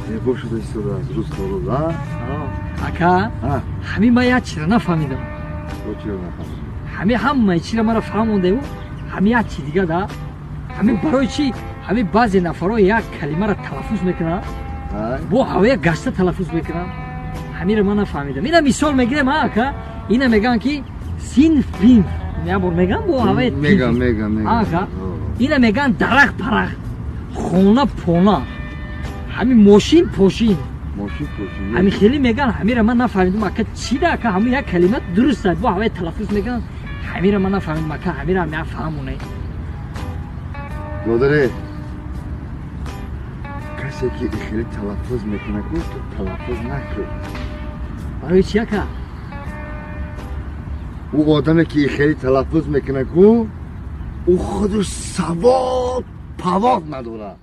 Зебо шуда истодааст рӯз то рӯз, а? Ака, ҳамин ман як чизро нафаҳмидам. Чиро нафаҳмидӣ? Ҳамин ҳамаи чиро мара фаҳмондаю, ҳамин як чи дига да, ҳамин барои чӣ ҳамин баъзе нафарҳо як калимаро талаффуз мекунанд, бо ҳавоя гашта талаффуз мекунанд? Ҳаминро ман нафаҳмидам. Ина мисол мегирем, а, ака, ина мегӯянд, ки синф, пинф, як бор мегӯям, бо ҳавои. Мегам, мегам. Ака, ина мегӯянд дарахт, парахт, хона, пона, ҳамин мошин, пошин. Мошин, пошин. Ҳамин хеле мегӯянд. Ҳаминро ман нафаҳмидам, ака, чӣ да, ака? Ҳамин як калима дуруст аст, бо ҳавои талаффуз мекунанд. Ҳаминро ман нафаҳмидам, ака, ҳаминро ҳам фаҳмонед. Додаре, касе ки хеле талаффуз мекунад, ку ту талаффуз накун. Барои чи, ака? Ӯ одаме ки хеле талаффуз мекунад ку, ӯ худаш савод павод надорад.